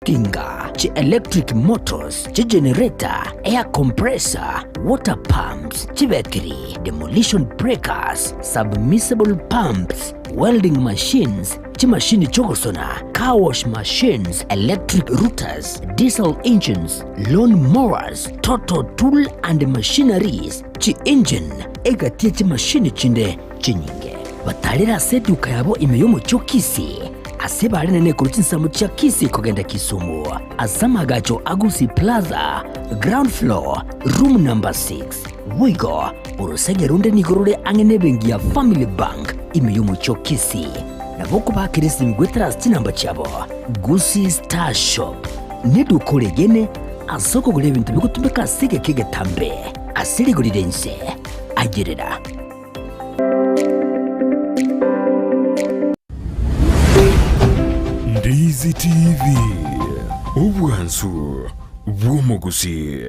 Tinga, chi electric motors, chi generator, air compressor, water pumps, chibetiri, demolition breakers, submersible pumps, welding machines, chimashini chi'ogosona, car wash machines, electric routers, diesel engines, lawn mowers, total tool and machineries, chi engine, egati ye chimashini chinde chinyinge. Batarere ase eduka yabo ime y'omochie o Kisii. Ase bare nene korwa chinsemo chia Kisii kogenda Kisumu, ase amagacho a Gusii Plaza, ground floor, room number 6. Boigo, orosege ronde nigo rore ang'e nebenki ya Family Bank ime y'omochie o Kisii. Nabo okobakera esimi goetera ase chinamba chiabo. Gusii Star Shop neduka oregene ase okogora ebinto bigotumeka ase egeka egetambe ase rigori ri'ense. Ayerera. Ndizi TV, obwansu bw'omogusii.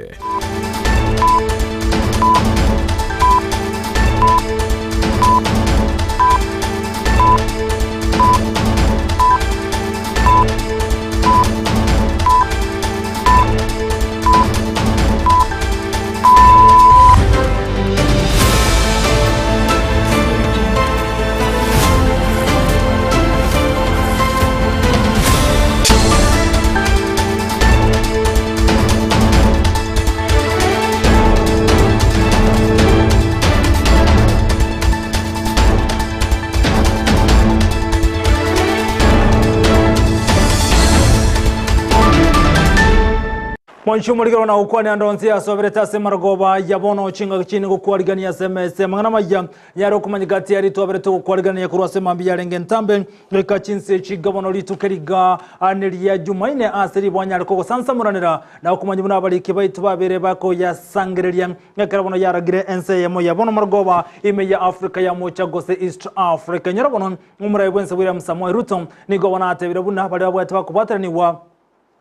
Mwanche omorigero na gokwania ande onsi asoberete ase amarogoba ya bono chingaki chinde gokwarigania ase emesa amang'ana amaya yare okomanyeka tiari twaberete gokwarigania korwa ase mambia yarenge entambe goika chinse chiga bono rituko riga neria Jumaine ase ribwanyare kogosansamoranera na okomanya buna abariki baito babere bakoyasangereria ekero bono yaragire ense eyemo ya bono marogoba ime ya Africa ya mocha gose East Africa. Inyora bono omorai bwense William Samoei Ruto nigo bono atebire buna baria babwate bakobwateranigwa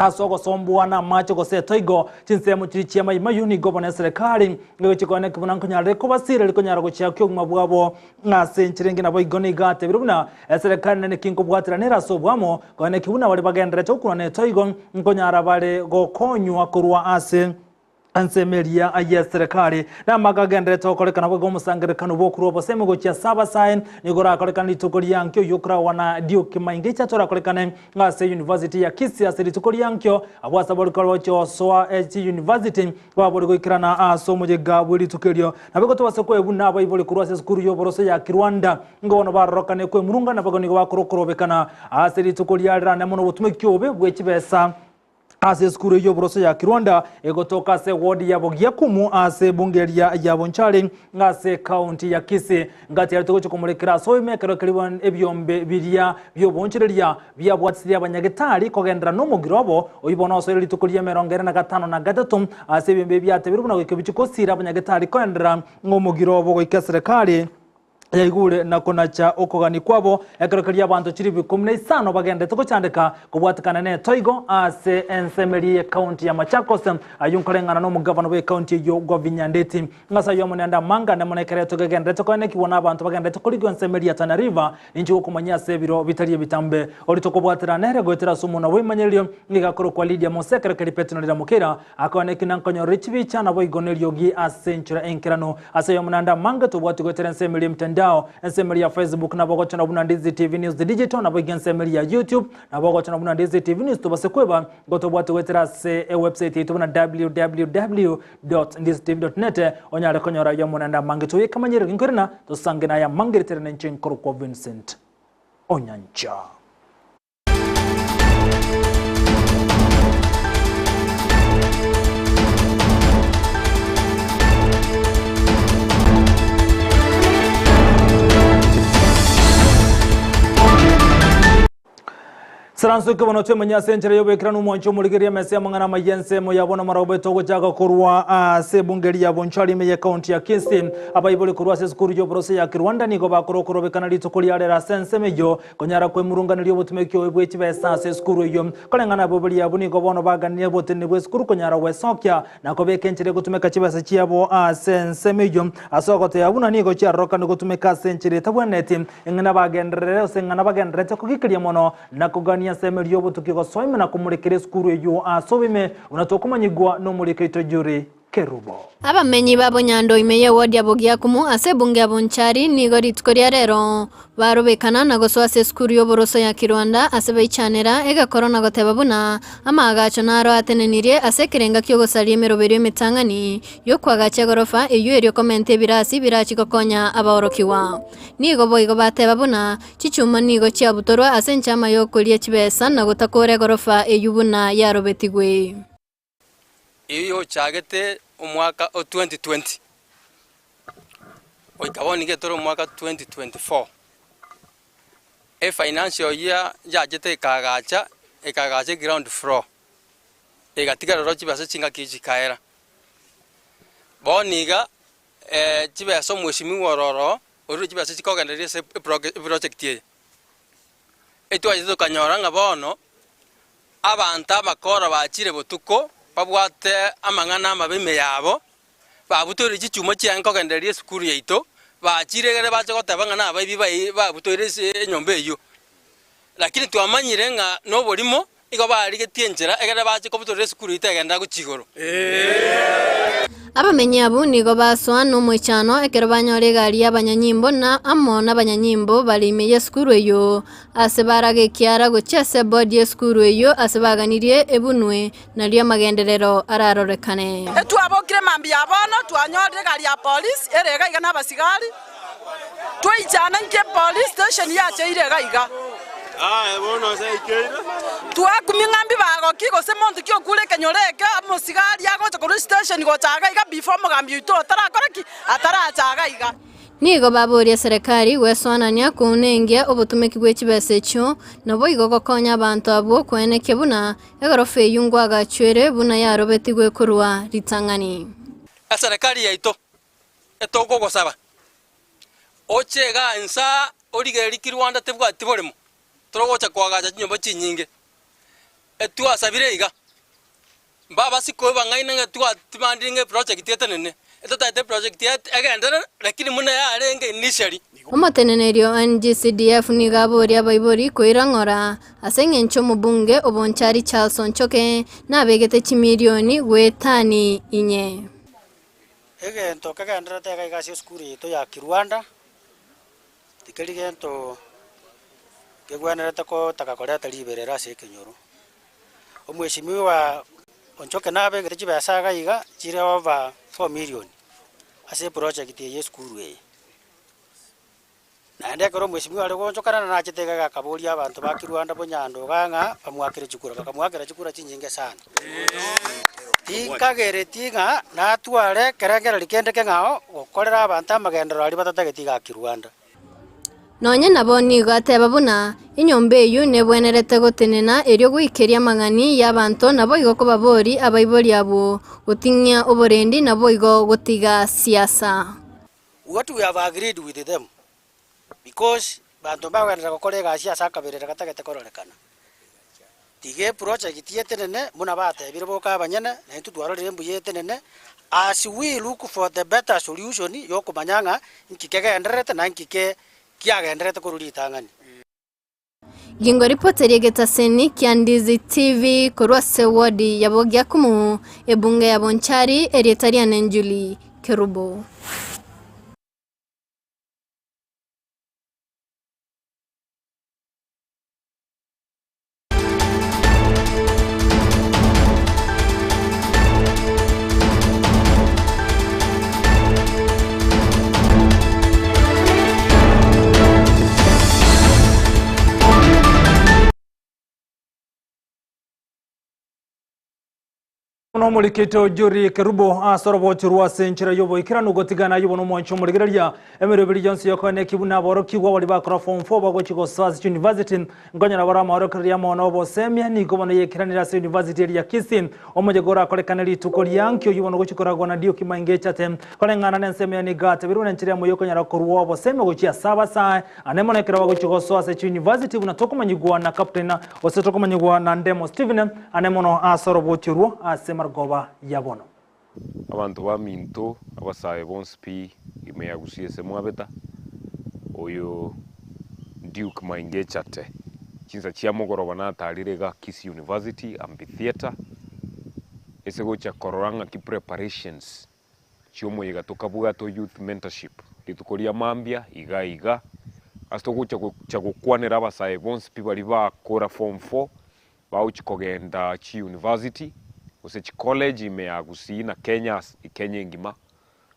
Ase ogosombwa namache gose etoigo, chinsemo chiria chi'amaimayu nigo bono eserekari egochia koeneki buna nkonyarire kobasiira rikonyara gochiakia obogima bwabo ase enchera engiya. Naboigo nigo atebire buna eserekari nene ki nkobwaterana ere ase oboamo koeneki buna baria bagendererete gokunana etoigo nkonyara bare gokonywa korwa ase Ensemo eria y'eserekari namaka agenderete gokorekana boigo omosangererekano bw'okorua obosemi gochia ase abasae nigo orakorekane rituko ria nkio oyio okoragwa na Duke Maingicha torakorekane ase University ya Kisii ase rituko ria nkio abwo ase abori korochia gosoa chiuniversity babori goikerana ase omoyega bwe rituko erio Naboigo tobase kwebuna abaibori korwa ase esukuru y'oboroso ya Kirwanda nigo bono barorokane kwemurunga naboigo nigo bakora okorobekana ase rituko riarerane mono obotumeki obobe bwe chibesa Ase esukuru eyio y'oboroso ya Kirwanda egotoka ase ewodi ya Bogiakumu ase ebunge eria ya Bonchari ase ekaunti ya Kisii. Ngati yarete gochia komorekera ase oime ekero keribo ebiombe biria bi'oboonchoreria biabwatisirie abanyagetari kogenderera nomogiro obo oyio bono osoire rituko ri'emerongo ere na gatano na gatato ase ebiombe ebi biatebirwe buna goika bichie kosiira abanyagetari koenderera ng'omogiro obo goika eserekari yaigure na konacha okogania kwabo, ekero keria abanto chilifu ikomi na isano bagenderete gochandeka kobwatekana netoigo ase ensemo eria y'ecounty ya Machakos, ayio nkoreng'ana nomogavana bw'ecounty eyio Wavinya Ndeti. Ng'ase ayio amo nende amanga ande mono ekero etoigo egenderete koenekigwa na abanto bagenderete korigwa ensemo eria ya Tana River, ninche gokomanyia ase ebiro bitari ebitambe. Oria tokobwatera nere goetera ase omonwa bw'emanyererio, nigo akorokwa Lydia Mose ekero keria Petero riramokera, Akoa neki na nkonyorire chibicha, naboigo neriogi ase enchera enkeranu. Ase ayio naende amange tobwati goetera ensemo eria y'emitandao, ensemo eria ya Facebook nabo ogochora buna Ndizi TV News Digital, naboigo ensemo eria ya YouTube nabo ogochora buna Ndizi TV News tobase kweba igo tobwati goetera ase ewebsite yaito buna www.ndizitv.net onyare konyora ayio amo naende amange toyeke amanyereri nkoirana tosange naye amange ritere nenche nkorokwa Vincent Onyancha. Saranso bono twemenye ase enchera y'oboikeranu omwancho omorigereria emesa y'amang'ana amaya ensemo ya bono marogoba etogochaka korwa ase ebunge eria ya Bonchari ime y'ekaunti ya Kisii. Abaibori korwa ase esukuru y'oboroso ya Kirwanda nigo bakora okorobekana rituko ria rero ase ensemo eyio Konyara kwemurunganeria obotumeki obe bwe chibesa ase esukuru eyio. Koreng'ana abaibori abwo nigo bono baganirie oboteneneri bw'esukuru konyara gwesokia na kobeka enchera egotumeka chibesa chiabo ase ensemo eyio ase ogoteba buna nigo chiarorokane gotumeka ase enchera etabwenereti eng'ana bagenderere gose eng'ana bagendererete kogikeria mono na kogania. ensemo eria y'obotuki gosoima na komorekera esukuru eyio ase oboime buna tokomanyigwa nomoriki oito Jury Kerubo. Abamenyi ba Bonyando ime y'ewodi ya Bogiakumu ase ebunge ya Bonchari nigo rituko ria rero barobekana na gosoa ase esukuru y'oboroso ya Kirwanda ase baichanera egekoro na goteba buna amaagacho naro atenenirie ase ekerenga ki'ogosaria emeroberio emetang'ani y'okoagacha egorofa eyio erio komenta ebirasi birachi gokonya abaorokigwa. Nigo boigo bateba buna chichuma nigo chiabutorwa ase enchama y'okoria chibesa na gotakora egorofa eyio buna yarobetigwe. Eyio yochagete omwaka o 2020 goika bono nigo etore omwaka 2024. Efinancial year yachete ekaagacha, ekaagacha eground floor, egatigara oro chibesa chingaki chikaera. Bono iga chibesa omweshimiwa oro oroo, orure chibesa chikogendereria ase eproject eye. Etwachete tokanyora ng'a bono, abanto abakora bachire botuko, babwate amang'ana amabe ime yabo, babutoire chichuma chiaye nkogendereria esukuru yaito, bachire egere bache goteba ng'a nabaibi bai babutoire ase enyomba eyio. Lakini twamanyire ng'a noborimo, igo barigetie enchera egere bache kobutorera esukuru yaito egenderere gochia igoro. Abamenyi abwo nigo basoa nomoichano ekero banyora egari y'abanyanyimbo na amo nabanyanyimbo bare ime y'esukuru eyio, ase baraga ekiara gochia ase ebodi y'esukuru eyio ase baganirie ebunwe, nario amagenderero ararorekane. Etwabokire mambia ya bono, twanyorire egari ya polisi ere iga iga na abasigari, Twaichana inki epolice station yacheire iga iga. Twakumia ng'a mbibago ki gose monto ki okure ekenyoro eke omosigari agocha korwa estation gocha iga iga before omogambi oito atarakora ki? Ataracha iga iga. Nigo baboria eserekari gwesoanania kounengia obotumeki bwe chibesa echio, naboigo gokonya abanto abwo koenekia buna egorofa eyio ngwagachwere buna yarobetigwe korwa ritang'ani. Eserekari yaito etogogosaba, oche igaa inse aa origererie ki Rwanda tebwati boremo, torogocha koagacha chinyomba chinyinge. Etwasabire iga, mbabasi koiba ng'aina ng'a twatibandire ng'a eproject etenene, etotagete eproject egenderere lakini buna yarenge initially. Omoteneneri o NGCDF nigo aboria abaibori koira ng'ora ase engencho omobunge o Bonchari Charles Onchoke nabegete chimilioni goetani inye. Egento kegendererete iga iga ase esukuru yaito ya Kirwanda, tikeri gento kegwenerete kotaka koreta riberera ase ekenyoro. Omweshimiwa Onchoke nabegete chibesa iga iga chire over 4 million ase eproject eye ya esukuru eye. Naende ekero omweshimiwa are goonchokana nachete iga iga akaboria abanto ba Kirwanda bonyando iga ng'a bamoakere chikura, bakamoakera chikura chinyinge sana. Tinkagereti ng'a natware ekerengererio kende keng'ao gokorera abanto amagenderero aria batatageti iga Kirwanda. Nonye nabo nigo ateba buna enyomba eyio nebwenerete gotenena erio goikeria amang'ani y'abanto naboigo kobabori abaibori abwo goting'ia oborendi naboigo gotiga siasa. What we have agreed with them because banto mbagogenderera gokora egasi ase akaberera gatagete kororekana. Tiga eproject etenene buna batebire boka abanyene na intwe twarorire mbuya etenene as we look for the better solution yokomanya ng'a nki kegendererete na nki ke kiagendererete korwa ritang'ani. Gingo ripoti ri'egetaseni kia Ndizi TV korwa ase ward ya Bogiakumu, ebunge ya Bonchari, erieta riane Njuli Kerubo. Nomorikito Juri Kerubo ase orobochi rwa ase enchera y'oboikeranu gotigana ayio bono omwancho omorigereria emeroberi yonsi yokoene ki buna aborokigwa baria bakora form 4 bagochi gosoa ase university nkonyora bare amaorokererio amo na obosemia nigo bono yekeranire ase university eria ya Kisii omoyega orakorekane rituko ria nkio oyio bono ogochi koragwa na Duke Mainga Echate koreng'ana na ensemo ya nigo atebirwe na enchera emo yokonyara korwa obosemia gochia ase abasae ane mono ekero bagochi gosoa ase chiuniversity buna tokomanyigwa na captain gose tokomanyigwa na Ndemo Stephen Ane mono ase orobochi orwo ase marogoba ya bono. Abanto baminto, abasae bonsi pi ime ya Gusii ase mwabeta, oyo Duke Maingechate. Chinsa chia mogoroba natarire iga Kisii University Amphitheatre ase gocha korora ng'aki preparations chi'omoyega tokabwate o youth mentorship rituko ria mambia iga iga ase togocha gocha gokwanera abasae bonsi pi baria bakora form four bagochi kogenda chiuniversity gose chicollege ime ya Gusii na Kenya ase Kenya engima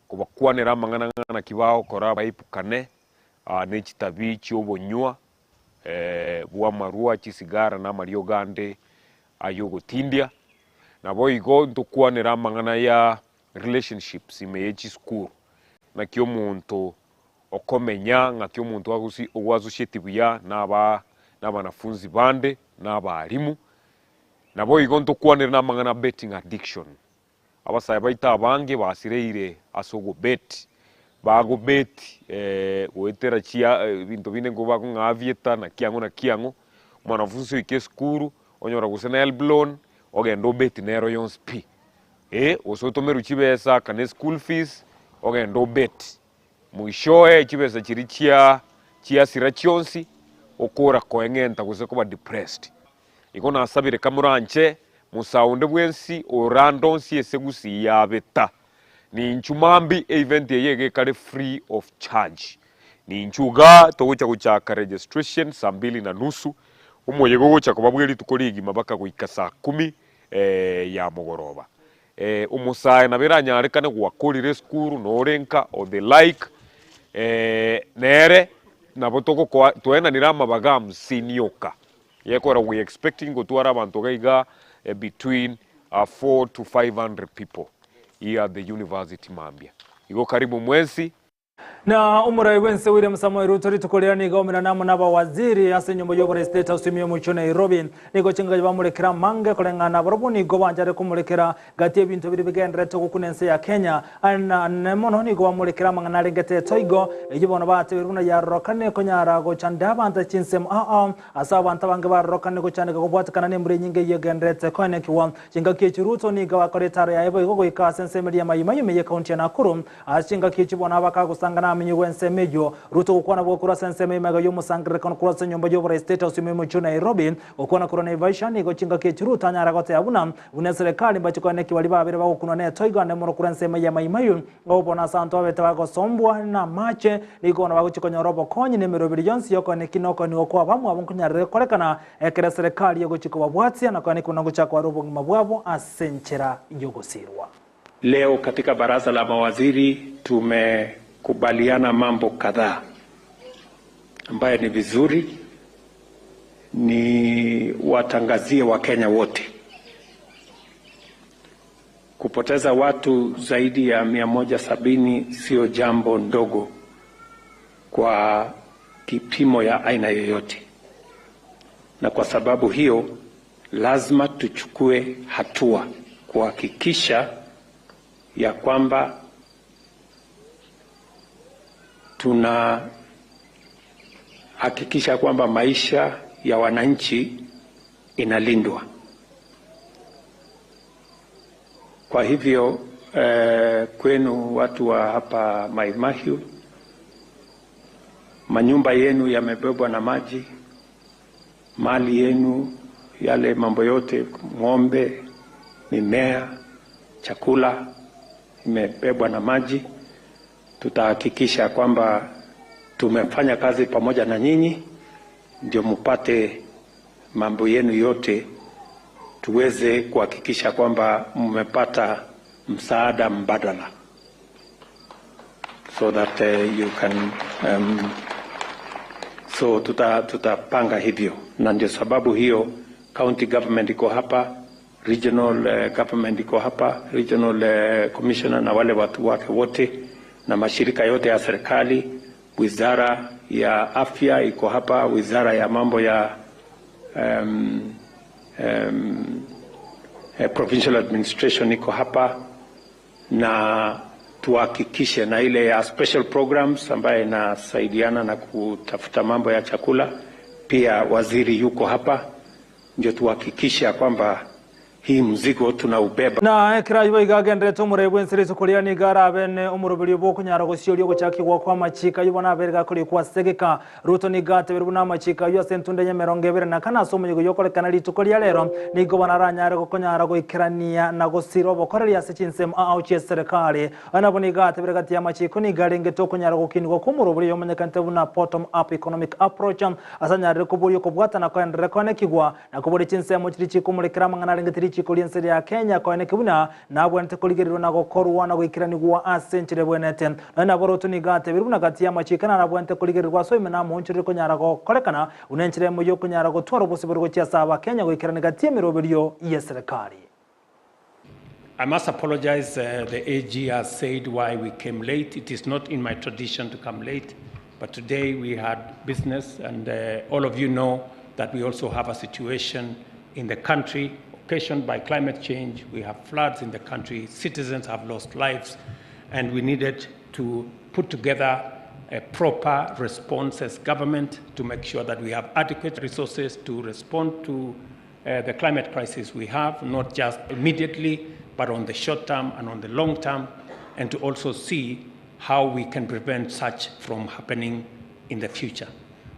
kobakwanera amang'ana ng'a naki bagokora baepukane ne chitabi chi'obonywa bw'amarwa, chisigara na amariogo ande ay'ogotindia. Naboigo ntokwanere amang'ana ya relationships ime ye chisukuru, naki omonto okomenya, ng'aki omonto agosi ogoassociate buya na aba na abanafunzi bande, na abalimu. Naboigo ntokwanere na amang'ana a betting addiction. Abasae baito abange basireire ase ogobeti, bagobeti goetera chia ebinto binde nko bakong'a aviator naki ang'o naki ang'o, omwanafunsi oika esukuru, onyora gose na helb loan, ogenda obeti nero yonsi pi. Eh, gose otomerwe chibesa akane eschool fees, ogende obeti. Mwishowe chibesa chiria chia chiasira chionsi, okora koeng'enta gose koba depressed. Igo nasabire kamoranche Musa onde bwensi orandonsie ase gusii yabeta. Ninchu mambi event eye iga ekare free of charge. Ninchu igaa togocha gochaka registration saa mbili na nusu, omoyega ogocha koba bwe rituko rigima baka goika saa kumi ya mogoroba. Omosae nabo eranyarekane gwakorire esukuru nore nka or the like nere nabo togokoa twaenanire amabaga hamsini oka. Gekogera we expecting gotwara abanto iga iga between 4 to 500 people here at the university mambia. Igo karibu mwensi. Na omorai bw'ense William Samoei Ruto rituko riria nigo aumerana amo n'abawaziri ase enyomba y'oborai State House ime y'omochie o Nairobi. Nigo chingaki bamorekera amange koreng'ana nabarobwo nigo banchare komorekera gati y'ebinto biria bigendererete gokuna ense ya Kenya. Ane mono nigo bamorekera amang'ana arengete etoigo eyio bono batebirie buna yarorokane konyara gochanda abanto chinsemo ao ao Ase abanto abange barorokane gochandeka kobwatekana nembura enyinge eyio egendererete koenekigwa. Chingaki echi Ruto nigo agakora etaaro yaye boigo goika ase ensemo eria y'Mayimayi ime y'ekaunti ya Nakuru. Ase chingaki echi bono abakagosangana amenyigwe ensemo eyio. Ruto gokwana bogo korwa ase ensemo y'emegao y'omosangererekano korwa ase enyomba y'oborai State House ime y'omochie o Nairobi. Gokwana korwa Naivasha nigo chingaki echi Ruto anyare goteba buna buna eserekari mbache koenekia baria babere bagokunwa netoigo ande mono korwa ensemo y'Mayimayi. Ng'a bono ase abanto babete bagosombwa namache, nigo bono bagochia konyora obokonyi na emeroberi yonsi y'okoeneki na okoenigwa kw'abamwabo nkonyarire gokorekana, ekero eserekari egochia kobabwatia na koeneki buna ngochia kware obogima bwabo ase enchera y'ogosirwa. Leo katika baraza la mawaziri tumekubaliana mambo kadhaa ambayo ni vizuri ni watangazie Wakenya wote. Kupoteza watu zaidi ya 170 sio jambo ndogo kwa kipimo ya aina yoyote, na kwa sababu hiyo lazima tuchukue hatua kuhakikisha ya kwamba tunahakikisha kwamba maisha ya wananchi inalindwa. Kwa hivyo eh, kwenu watu wa hapa Mai Mahiu, manyumba yenu yamebebwa na maji, mali yenu, yale mambo yote, ng'ombe, mimea, chakula imebebwa na maji. Tutahakikisha kwamba tumefanya kazi pamoja na nyinyi ndio mupate mambo yenu yote, tuweze kuhakikisha kwamba mmepata msaada mbadala so that you can so tutapanga hivyo, na ndio sababu hiyo county government iko hapa, regional government iko hapa, regional commissioner na wale watu wake wote na mashirika yote ya serikali, wizara ya afya iko hapa, wizara ya mambo ya provincial administration iko hapa, na tuhakikishe na ile ya special programs ambayo inasaidiana na kutafuta mambo ya chakula, pia waziri yuko hapa, ndio tuhakikishe ya kwamba Hii mzigo tunaubeba. Na ekero ayio iga agenderete omorei bw'ense rituko riria nigo arabe ne omoroberio bw'okonyara gosioria ogochakigwa kw'amachiiko ayio bono abeire gakorikwa ase egeka. Ruto nigo atebirie buna amachiiko ayio ase entunda y'emerongo ebere na kane ase omoyega oyio okorekana rituko ria rero, nigo bono aranyare gokonyara goikerania na gosira obokoreri ase chinsemo ao chi'eserekari. Aya nabo nigo atebire gati y'amachiiko nigo arengete okonyara gokinigwa kw'omoroberio oyomanyekanete buna Bottom Up Economic Approach ase anyarire koboria okobwatana koenderere koenekigwa Na kobore chinsemo chiria chikomorekera amang'ana arengete richiiko ri'ense ria Kenya, koeneke buna nabwenerete korigererwa na gokorwa na goikeranigwa ase enchera ebwenerete. Nonya nabo Ruto nigo atebirie buna gati y'amachiiko narabwenerete korigererwa ase oime namoonchorere konyara gokorekana buna enchera emo y'okonyara gotwara obosibore gochia ase Abakenya goikerania gati y'emeroberio y'eserekari. I must apologize, uh, the AG has said why we came late. It is not in my tradition to come late, but today we had business, and uh, all of you know that we also have a situation in the country occasioned by climate change. We have floods in the country, citizens have lost lives, and we needed to put together a proper response as government to make sure that we have adequate resources to respond to uh, the climate crisis we have, not just immediately, but on the short term and on the long term, and to also see how we can prevent such from happening in the future.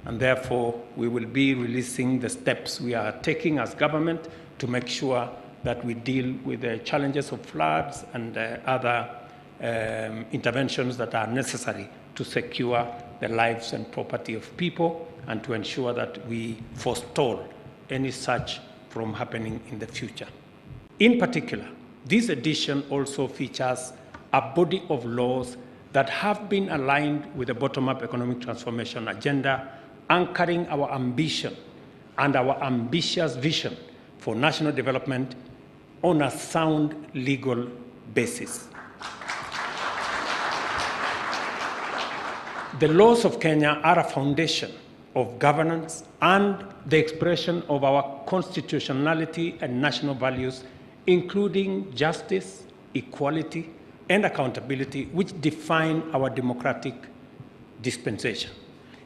And therefore, we will be releasing the steps we are taking as government to make sure that we deal with the challenges of floods and uh, other um, interventions that are necessary to secure the lives and property of people and to ensure that we forestall any such from happening in the future. In particular, this edition also features a body of laws that have been aligned with the bottom up economic transformation agenda, anchoring our ambition and our ambitious vision for national development on a sound legal basis. The laws of Kenya are a foundation of governance and the expression of our constitutionality and national values, including justice, equality, and accountability, which define our democratic dispensation.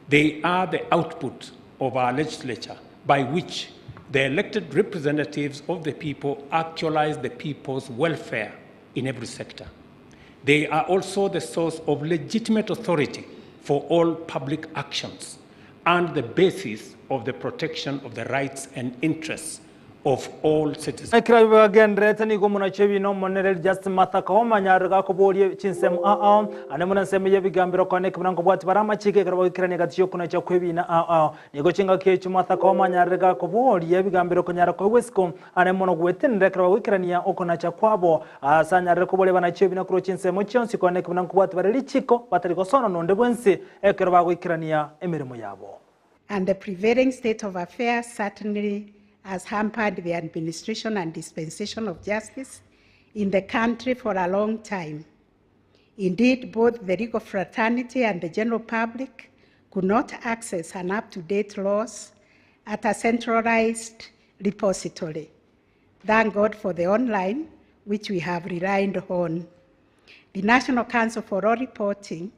They are the output of our legislature by which the elected representatives of the people actualize the people's welfare in every sector. They are also the source of legitimate authority for all public actions and the basis of the protection of the rights and interests of all citizens. Ekero bagendererete nigo omonachi ebiina omonene Just Martha Koome anyarire gakoboria chinsemo ao ao ande buna ensemo y'ebigambero kone ekebuna nkobwati bare amachiko ekero bagoikerania egati y'okonacha kw'ebiina ao ao. Nigo chingaki echio Martha Koome anyarire gakoboria ebigambero konyara koegwa isiko ande mono gwetenenera ekero bagoikerania okonacha kwabo ase anyarire koboria abanachi ebiina korwa chinsemo chionsi kone ekebuna nkobwati bare richiko batari gosona nonde bwensi ekero bagoikerania emeremo yabo. And the prevailing state of affairs certainly has hampered the administration and dispensation of justice in the country for a long time. Indeed, both the legal fraternity and the general public could not access an up-to-date laws at a centralized repository. Thank God for the online, which we have relied on. The National Council for Law Reporting,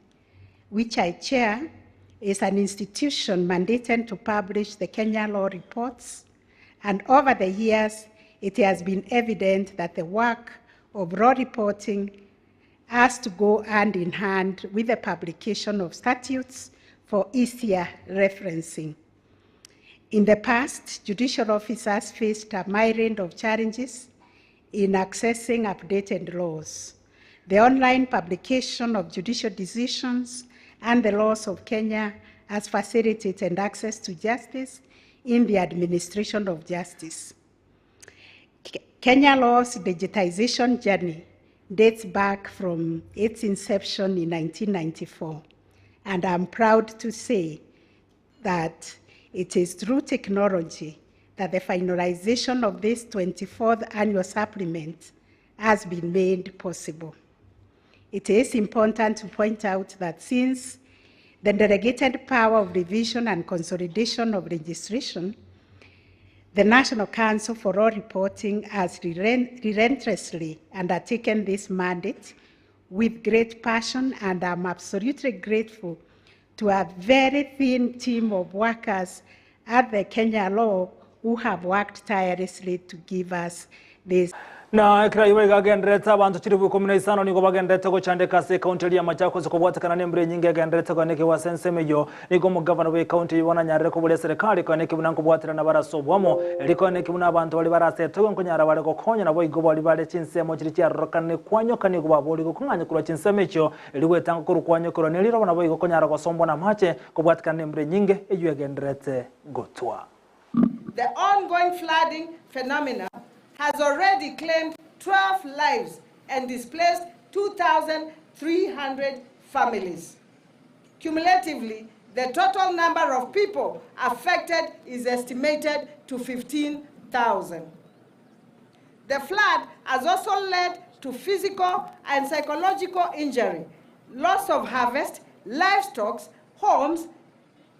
which I chair, is an institution mandated to publish the Kenya Law Reports, and over the years, it has been evident that the work of law reporting has to go hand in hand with the publication of statutes for easier referencing. In the past, judicial officers faced a myriad of challenges in accessing updated laws. The online publication of judicial decisions and the laws of Kenya has facilitated access to justice in the administration of justice. Kenya law's digitization journey dates back from its inception in 1994, and I'm proud to say that it is through technology that the finalization of this 24th annual supplement has been made possible. It is important to point out that since the delegated power of revision and consolidation of legislation, the National Council for Law Reporting has relentlessly undertaken this mandate with great passion, and I'm absolutely grateful to a very thin team of workers at the Kenya Law who have worked tirelessly to give us This Na ekero ayio iga agendererete, abanto chilifu ikomi na isano nigo bagendererete gochandeka ase ekaunti eria ya Machakos kobwatekana nembura enyinge egendererete koenekigwa ase ensemo eyio. Nigo omogavana bw'ekaunti eyio bono anyarire koboria eserekari koenekia buna nkobwaterana bare ase oboamo, erio koenekia buna abanto baria bare ase etoigo nkonyara bare gokonya naboigo baria bare chinsemo chiria chiarorokanire kwanyoka nigo baborigwe kong'anya korwa chinsemo echio erio gwetanga korwa kwanyokerwa neriroba naboigo konyara gosombwa namache kobwatekana nembura enyinge eyio egendererete gotwa. The ongoing flooding phenomena has already claimed 12 lives and displaced 2,300 families. Cumulatively, the total number of people affected is estimated to 15,000. The flood has also led to physical and psychological injury, loss of harvest, livestock, homes,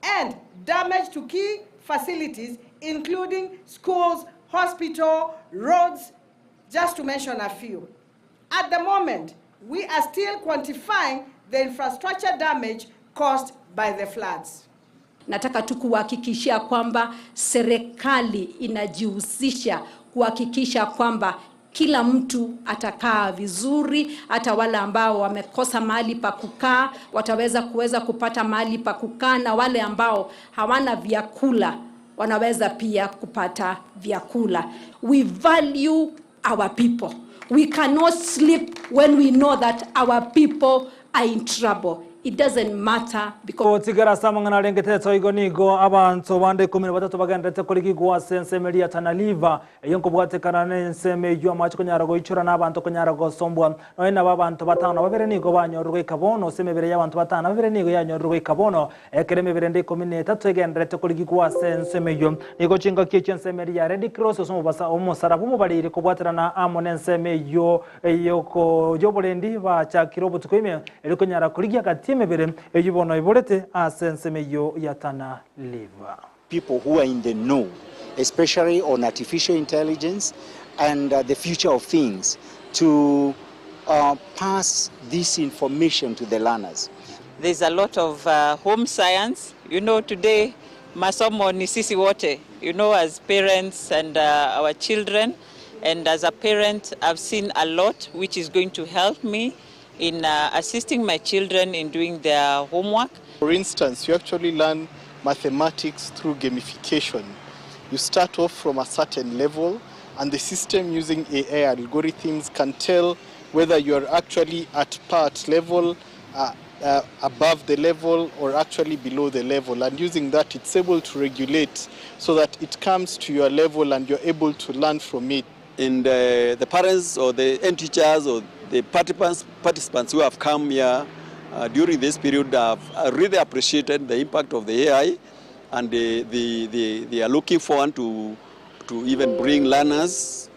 and damage to key facilities including schools, hospital, roads, just to mention a few. At the moment, we are still quantifying the infrastructure damage caused by the floods. Nataka tu kuhakikishia kwamba serikali inajihusisha kuhakikisha kwamba kila mtu atakaa vizuri, hata wale ambao wamekosa mahali pa kukaa wataweza kuweza kupata mahali pa kukaa, na wale ambao hawana vyakula wanaweza pia kupata vyakula. We value our people. We cannot sleep when we know that our people are in trouble. It doesn't matter because Gotigara ase amang'ana arengete etoigo nigo abanto bande ikomi na batato bagenderete korigigwa ase ensemo eria ya Tana River, eyio nkobwatekana nensemo eyio amache konyara goichora na abanto konyara gosombwa. Nonya nabo abanto batano na babere nigo banyorire goika bono, ase emebere y'abanto batano na babere nigo yanyorire goika bono, ekero emebere ende ikomi na etato egendererete korigigwa ase ensemo eyio. Nigo chingaki echio ensemo eria ya Red Cross ase omobasa omosaraba omobariri kobwaterana amo nensemo eyio y'oborendi bachakire obotuko ime, erio konyara korigia gati y'emebere eyio bono eborete ase ensemo eyio ya Tana River. People who are in the know, especially on artificial intelligence and the future of things, to pass this information to the learners. There's a lot of home science. You know, today masomo ni sisi wote, you know, as parents and our children. And as a parent, I've seen a lot which is going to help me in assisting my children in doing their homework. For instance, you actually learn mathematics through gamification. You start off from a certain level, and the system using AI algorithms can tell whether you are actually at part level, above the level, or actually below the level. And using that, it's able to regulate so that it comes to your level and you're able to learn from it. And the parents or the end teachers or the participants who have come here during this period have really appreciated the impact of the AI, and they are looking forward to even bring learners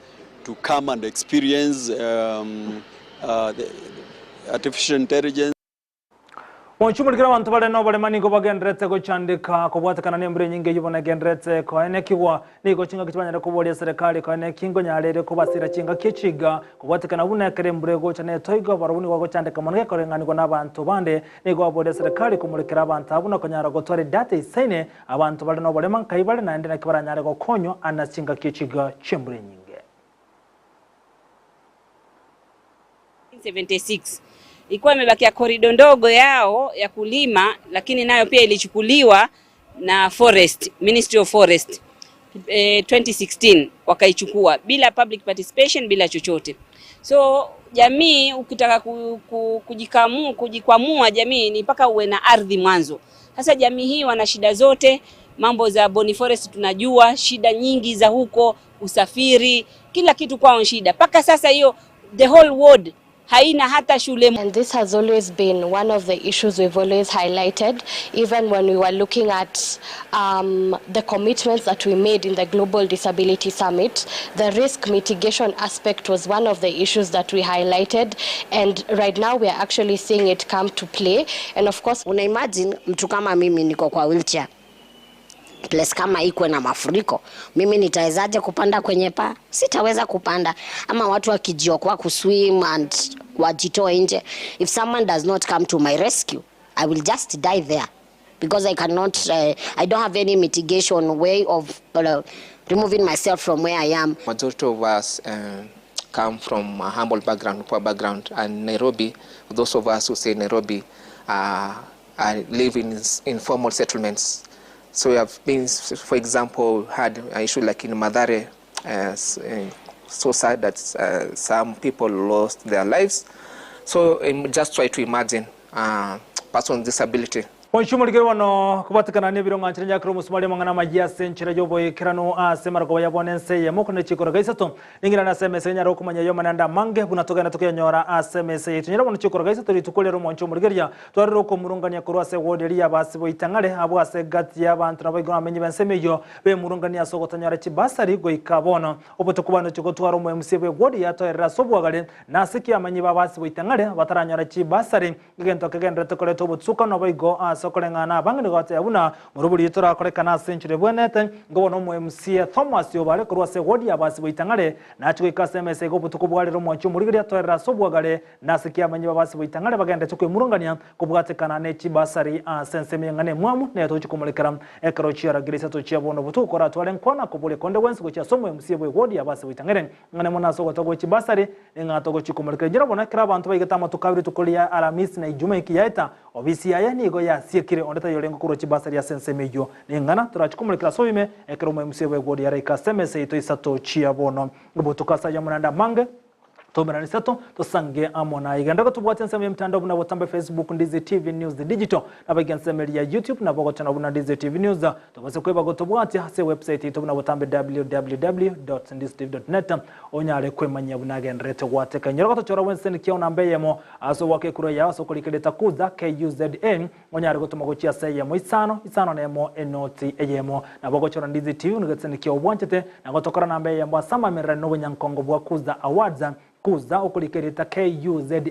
to come and experience the artificial intelligence. Monchumurikire abanto bare noborema nigo bagendererete gochandeka kobwatekana nembura enyinge eyio bono egendererete koenekigwa. Nigo chingaki chibanyare koboria eserekari koenekia ingonyare ere kobasira chingaki echiga kobwatekana buna ekero embura egocha netoigo barobwo nigo bagochandeka mono gekoreng'anigwa nabanto bande. Nigo baboria eserekari komorekera abanto abwo na konyara gotwara edata eisaine abanto bare noborema nkai bare naende naki baranyare gokonywa ase chingaki echiga chi'embura enyinge. 1976 ilikuwa imebakia korido ndogo yao ya kulima, lakini nayo pia ilichukuliwa na Forest, Ministry of Forest 2016 wakaichukua bila public participation, bila chochote. So jamii ukitaka kujikwamua jamii ni mpaka uwe na ardhi mwanzo. Sasa jamii hii wana shida zote, mambo za Boni Forest tunajua shida nyingi za huko, usafiri, kila kitu kwao shida. Mpaka sasa hiyo the whole world haina hata shule. And this has always been one of the issues we've always highlighted, even when we were looking at the commitments that we made in the Global Disability Summit. The risk mitigation aspect was one of the issues that we highlighted, and right now we are actually seeing it come to play. And of course, una imagine mtu kama mimi niko kwa wheelchair, place kama ikuwe na mafuriko, mimi nitawezaje kupanda kwenye paa? Sitaweza kupanda. Ama watu wakijiokoa kuswim and wajitoe nje, if someone does not come to my rescue, I will just die there because I cannot, I don't have any mitigation way of removing myself from where I am. Majority of us uh, come from a humble background, poor background, and Nairobi, those of us who say Nairobi, uh, uh, live in informal settlements. So we have been, for example, had an issue like in Mathare, uh, uh, so sad that uh, some people lost their lives. So um, just try to imagine uh, person with disability Onchumorikere bono kobatekana nebiro ng'a nchera nyakere omosumari amang'ana amayia ase enchera y'oboikeranu ase amarogoba ya bono ense eyemo korende chikoroga isato ning'irane ase emesa enyare okomanya ayio ande amange buna togenda tokenyora ase emesa yaito. Nyora bono chikoroga isato rituko riria omonche omorigereria twarire okomurungania korwa ase ewodi eria y'abasi boitang'are abwo ase egati y'abanto naboigo abamenyi b'ensemo eyio bemurunganie ase ogotanyora chibasari goika bono obotuko banochia gotwara omoemusia bw'ewodi yatoerera ase obwagare nase ki abamenyi b'abasi boitang'are bataranyora chibasari Egento kegendererete koreta obotsuka noboigo ase okoreng'ana abange nigo bateba buna morobori torakorekana ase enchera ebwenerete. Nkobona omoMCA Thomas Obare korwa ase ewodi y'abasi boitang'are nache goika ase emesa iga obotuko bwarire omwanchi omorigereria atoerere ase obwagare nase ki abamenyi b'abasi boitang'are bagenderete kwemurungania kobwatekana ne chibasari ase ensemo y'eng'ana emwamu nere togochia komorekera ekero chiaragire isato chia bono obotuko koratware nkwana koboria konde gwensi gochia ase omoMCA bw'ewodi y'abasi boitang'are Ng'a mono ase ogotwa gwe chibasari, ning'a togochia komoreka enchera bono ekero abanto baigete amatuko abere rituko ria Alamisi na Ijuma eki yaeta, obisi yaye nigo yasiekire, onde taiyo orenge korua chibasari ase ensemo eyio. Ning'ana torachie komorekera ase oime, ekero omoemusia bw'egori araike ase emesa yaito isato chia bono. Obotuko ase ayio amo naende amange, toumerane isato, tosange amo naye. Genda gotobwatia ensemo y'emetandao buna botambe Facebook, Ndizi TV News Digital, Naboigo ensemo eria ya YouTube nabo ogochora buna Ndizi TV News. Tobase kweba gotobwatia ase ewebsite yaito buna botambe www.ndizitv.net onyare kwemanyia buna agendererete gwateka. Inyora gotochora bwensi kiao namba eyemo ase ogoaka ekura yao ase okorika erieta Kuza, KUZA, onyare gotoma gochia ase eyemo isano, isano na emo, enoti eyemo. Nabo ogochora Ndizi TV buna egetesani kiao obwanchete na gotokora namba eyemo ase amamererani na obonyankongo bwa Kuza Awards. Kuza, okorika erieta KUZA,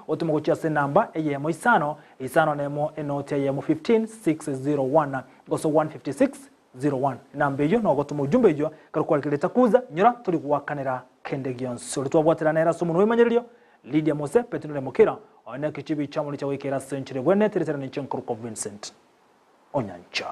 otome gochia ase enamba eyemo isano, isano nemo enoti eyemo 15601 gose 15601. Enamba eyio nogotoma ujumbe eyio ekero kwarika erieta Kuza, inyora tori goakanera kende gionsi. Oria twabwaterana nere ase omonwa bw'emanyererio, Lydia Mose, Petero Mokira, oyo nekechibi chiamoni chia goikera ase enchera ebwenerete, rieta riane inche nkorokwa Vincent Onyancha.